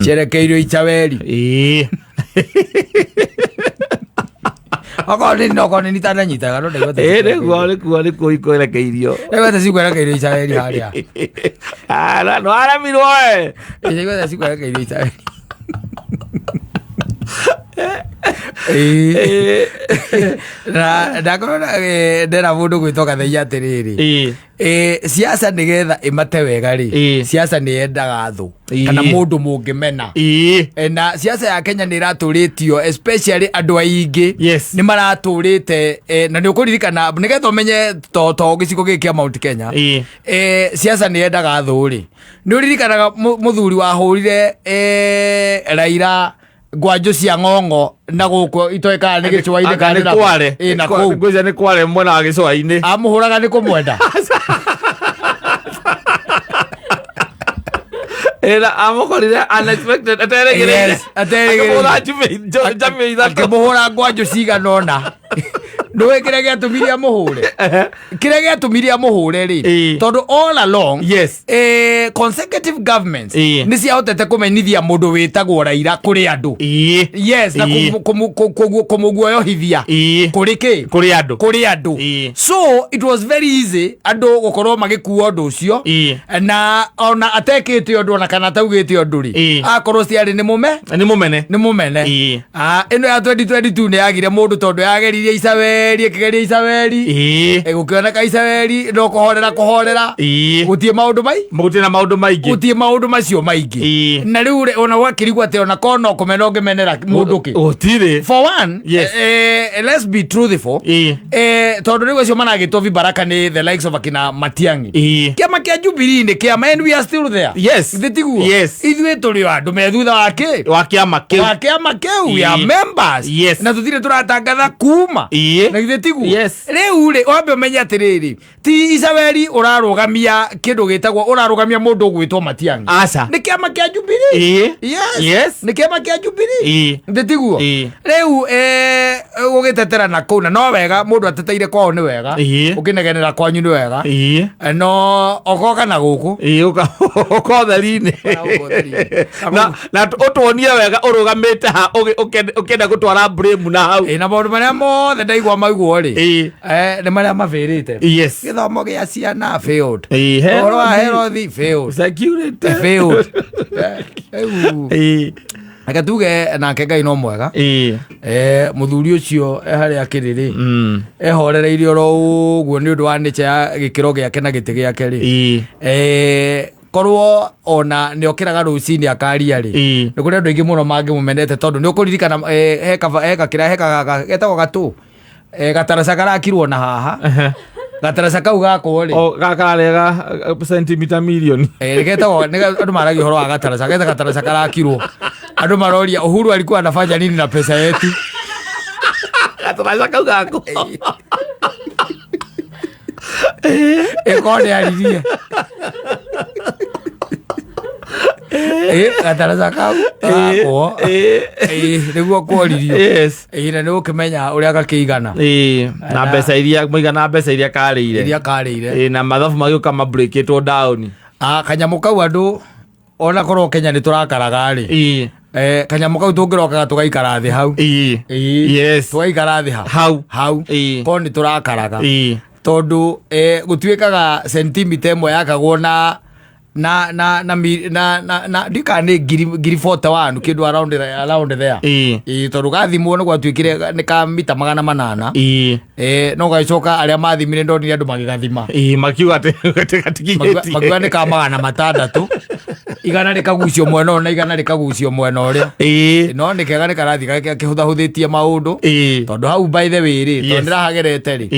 Cierekeirio Icaweri. Okorwo nĩ okorwo nĩ itananyitaga no ndaigua ta Ĩĩ, nĩguo nĩkuo nĩkuo ikwerekeirio. Ndaigua ta cikwerekeirio Icaweri harĩa. Ah, no aremirwo e. Ndaigua ta cikwerekeirio Icaweri. Ĩĩ. Na ndakorwo ndera mũndũ gwĩtwo Gathaiya atĩrĩrĩ. Siasa nĩgetha ĩmate wega rĩ, siasa nĩ yendaga thũ kana mũndũ mũngĩmena. Na siasa ya Kenya nĩ ĩratũrĩtio, especially andũ aingĩ nĩ maratũrĩte, na nĩ ũkũririkana nĩgetha ũmenye to gĩcigo gĩkĩ kĩa Mount Kenya, siasa nĩ yendaga thũ rĩ, nĩ ũririkanaga mũthuri wahũrire Raila ngwanjũ cia ng'ong'o na gũkũ itoĩ kana nĩ gĩcũa-inĩ kana nĩ Kware. Ĩĩ, na kũu. Ngwĩciria nĩ Kware mwena wa gĩcũa-inĩ. Amũhũraga nĩ kũmwenda. Ĩna amũkorire unexpected aterĩgĩrĩire. Yes, aterĩgĩrĩire. Akĩmũhũra njamĩ ithatũ. Akĩmũhũra ngwanjũ cigana ũna. Ndũĩ kĩrĩa gĩatũmire amũhũre? Kĩrĩa gĩatũmire amũhũre rĩ, tondũ all along consecutive governments nĩ ciahotete kũmenyithia mũndũ wĩtagwo Raila kũrĩ andũ. Yes, na kũmũguoyohithia kũrĩ kĩ? Kũrĩ andũ. Kũrĩ andũ. So it was very easy andũ gũkorwo magĩkua ũndũ ũcio, na ona atekĩte ũndũ ona kana ataugĩte ũndũ rĩ, akorwo ciarĩ nĩ mũme Nĩ mũmene. Nĩ mũmene. Ah, ĩno ya 2022 nĩ yagire mũndũ tondũ yageririe Icaweri, ĩkĩgeria Icaweri. Gũkĩoneka Icaweri no kũhorera kũhorera. Gũtirĩ maũndũ mai Gũtirĩ na maũndũ maingĩ. Gũtirĩ maũndũ macio maingĩ. Na rĩu rĩ, ona gwakĩrigwo atĩ ona korwo no kũmena ũngĩmenera mũndũ kĩ? Gũtirĩ. For one, let's be truthful, tondũ rĩu acio maragĩtwo vibaraka nĩ the likes of akina Matiang'i. Kĩama kĩa Jubilee nĩ kĩama and we are still there. Githĩ tiguo? Yes. Ithuĩ tũrĩ o andũ me thutha wa kĩ? Wa kĩama kĩu. Wa kĩama kĩu. We are members. Na tũtirĩ tũratangatha kuma. Na githĩ tiguo? Yes. Rĩu rĩ, wambe ũmenye atĩrĩrĩ, ti Icaweri ũrarũgamia kĩndũ gĩtagwo, ũrarũgamia mũndũ ũgwĩtwo Matiang'i. Aca. Nĩ kĩama kĩa Jubilee. Yes. Nĩ kĩama kĩa Jubilee. Githĩ tiguo? Rĩu gũgĩtetera na kũu, na no wega mũndũ ateteire kwao nĩ wega. Ũkĩnegenera kwanyu nĩ wega. No okoka na gũkũ. Ĩĩ, ũka ũtheri-inĩ. Ũka ũtheri-inĩ. Na ũtuonie wega ũrũgamĩte ha ũkĩenda gũtwara blame na hau. Ĩĩ, na maũndũ marĩa mothe ndaigua maiguo rĩ, nĩ marĩa mabĩrĩte. Gĩthomo gĩa ciana failed. Ũhoro wa health failed. Security. Failed. Rĩu reke tuge nake Ngai no mwega. Mũthuri ũcio harĩa akĩrĩ rĩ, ehorereirie oro ũguo nĩ ũndũ wa nature ya gĩkĩro gĩake na gĩtĩ gĩake rĩ. Korwo ona nĩ okĩraga rũcinĩ akaria rĩ, nĩ kũrĩ andũ aingĩ mũno mangĩmũmenete, tondũ nĩ ũkũririkana he kakĩra he getagwo gatũ, gataraca karakirwo na haha. Gataraca kau gakwo rĩ, O gakarega sentimita milioni. Getagwo andũ maragia ũhoro wa gataraca, geta gataraca karakirwo, andũ maroria Uhuru alikuwa anafanya nini na pesa yetu. Gataraca kau gako. Ĩkorwo nĩ aririe gataraca kau gakwo. Nĩguo kworirio. Na nĩ ũkĩmenya ũrĩa gakĩigana. Na mbeca iria mũigana mbeca iria karĩire. Iria karĩire. Na mathabu magĩũka mabreakĩtwo down. Ah, kanyamũ kau andũ ona korwo Kenya nĩ tũrakaraga rĩ, kanyamũ kau tũngĩrokaga tũgaikara thĩ hau. Tũgaikara thĩ ha Hau. Hau. Korwo nĩ tũrakaraga, tondũ gũtuĩkaga sentimita ĩmwe yakagwo na ndika nĩ ngiri 41 kĩndũ around there. Tondũ gathimwo nĩ gwatuĩkire nĩ ka mita 800. No gagĩcoka arĩa mathimire, ndonire andũ magĩgathima. Makiuga atĩ gatikinyĩtie. Makiuga nĩ ka 600, 100 rĩkagucio mwena ũyũ na 100 rĩkagucio mwena ũrĩa. No nĩ kega nĩ karathiĩ gakĩhũthahũthĩtie maũndũ, tondũ hau by the way rĩ, tondũ ndĩrahagerete rĩ,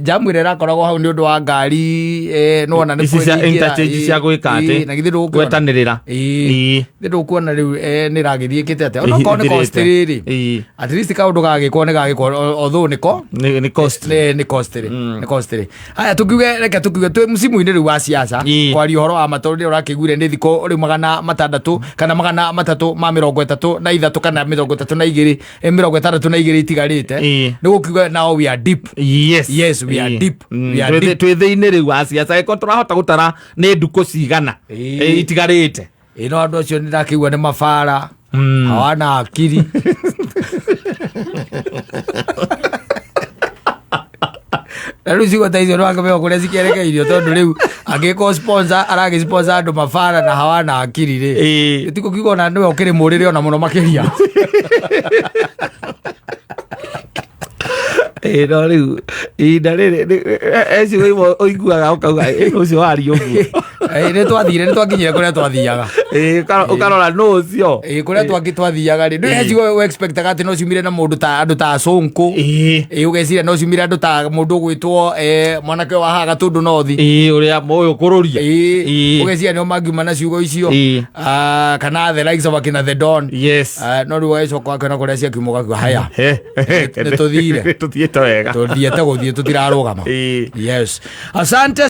jamu ĩrĩa ĩrakoragwo hau nĩ ũndũ wa ngari, nĩwona nĩ Ici cia kwĩringĩra, interchange cia gwĩka atĩ na githĩ ndũgũkĩona? Gwetanĩrĩra. Githĩ ndũkuona rĩu nĩ ĩragĩthiĩ ĩkĩte atĩa, onokorwo nĩ Ithirĩte. cost rĩrĩ, at least kaũndũ gagĩkwo nĩ gagĩkwo, although nĩko Nĩ cost. Nĩ costly, nĩ costly. Haya, tukiuge, reke tukiuge twĩ msimu-inĩ rĩu wa siasa, kwaria ũhoro wa matoro rĩrĩa ũrakĩiguire nĩ thikũ rĩu 600 kana 333 kana 32, 62 itigarĩte. Nĩ gũkiuga now we are deep. Yes, we are deep. We are deep. Twĩ thĩinĩ rĩu wa ciaca, ĩko tũrahota gũtara nĩ ndukũ cigana itigarĩte. Ĩ no andũ acio nĩ ndakĩigua nĩ mabara, hawana akiri. Na rĩu ciugo ta icio nĩwakĩmenya kũrĩa cikĩerekeirio, tondũ rĩu angĩkorwo sponsor aragĩ sponsor andũ mabara na hawana akiri rĩ, tikukiuga ona nĩwe ũkĩrĩ mũrĩre ona mũno makĩria. Ĩ no rĩu ihinda rĩrĩ e ciugo imwe ũiguaga ũkauga, "Ĩ, ũcio waria ũguo." Nĩ twathire, nĩ twakinyire kũrĩa twathiaga. Ĩ, ũkarora nũ ũcio. Ĩ, kũrĩa twathiaga rĩ, ndũĩ he ciugo expectaga atĩ no ciumire na mũndũ ta andũ ta Sonko. Ĩ, ũgeciria no ciumire andũ ta mũndũ ũgwĩtwo mwanake wa haha Gatũndũ North. Ĩ, ũrĩa ũyũ kũrũria. Ũgeciria nĩo mangiuma na ciugo icio. Ah, kana the likes of akina the Don. Ah, no rĩu ũgagĩcoka ũgakĩona kũrĩa ciakiuma, ũgakiuga haya, nĩ tũthire. Nĩ tũthiĩte wega. Tũthiĩte gũthiĩ, tũtirarũgama. Yes, asante.